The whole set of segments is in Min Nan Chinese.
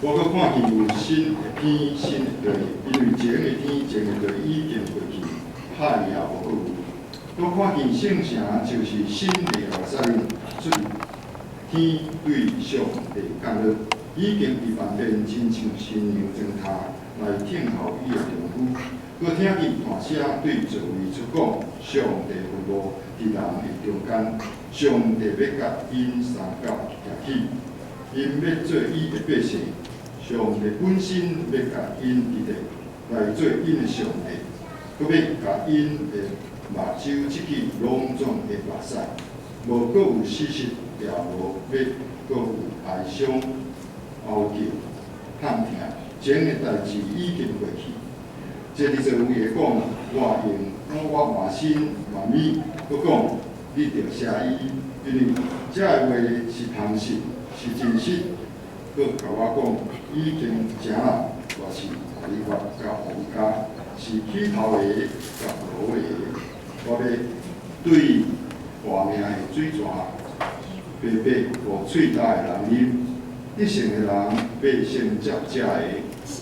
我閣看見有新的天、新的地，因為前的天、前的地已經過去，海也無閣有。閣看見聖城就是新的耶路撒冷出天對上帝降落，已經預辦便親像新娘妝奅來聽候伊的丈夫。閣聽見大聲對座位出講：上帝會幕佇人的中間，上帝欲佮𪜶相佮徛起，𪜶欲做伊的百姓，上帝本身欲佮𪜶佇咧來做𪜶的上帝，閣欲共𪜶的目睭拭去攏總的目屎，無閣有死屍，也無欲閣有哀傷、哀叫、喊痛，前的代誌已經過去。這佇座位的講，我用我換新萬物，閣講，你著寫伊，因為這个話是通信，是真實。閣共我講，已經成啦，我是亞利法佮歐米迦，是起頭的佮落尾的。我欲對活命的水泉，白白予喙焦的人啉，得勝的人欲先接這个，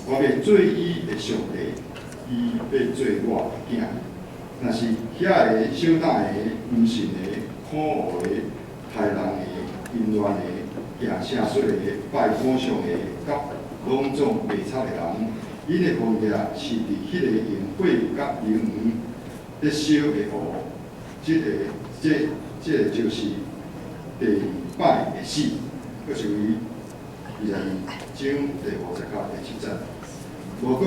我欲做伊的上帝，伊欲做我的囝。若是遐个小膽的、毋信的、可惡的、刣人的、淫亂的、行邪術的、拜偶像的，佮攏總袂插的人，𪜶的分別是佇彼个用火佮硫磺咧燒的湖，這個就是第二擺的死，閣是為22章第50到第7節。無閣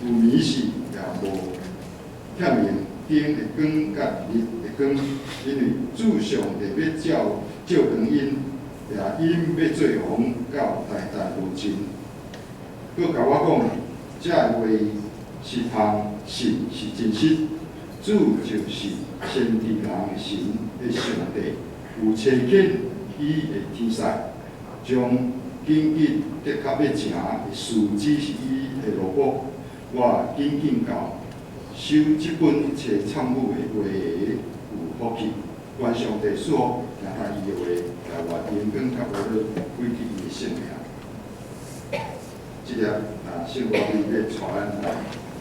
有暝時，也無欠用燈的光佮日的光，因為主上帝欲照照光𪜶，也𪜶欲做王到代代無盡。閣共我講，這個話是通信，是真實。主就是先知人的神的上帝，有差遣伊的天使，將緊緊的確欲成的事指示伊的奴僕。我緊緊到收這本冊懺語的話的有福氣。願上帝賜福，聽他伊的話，來活榮光佮歡樂，歸佇伊的聖名。這個啊，聖歌隊欲帶咱來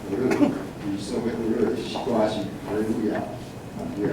學樂，伊所欲學樂的詩歌是哈利路亞，哈利路亞。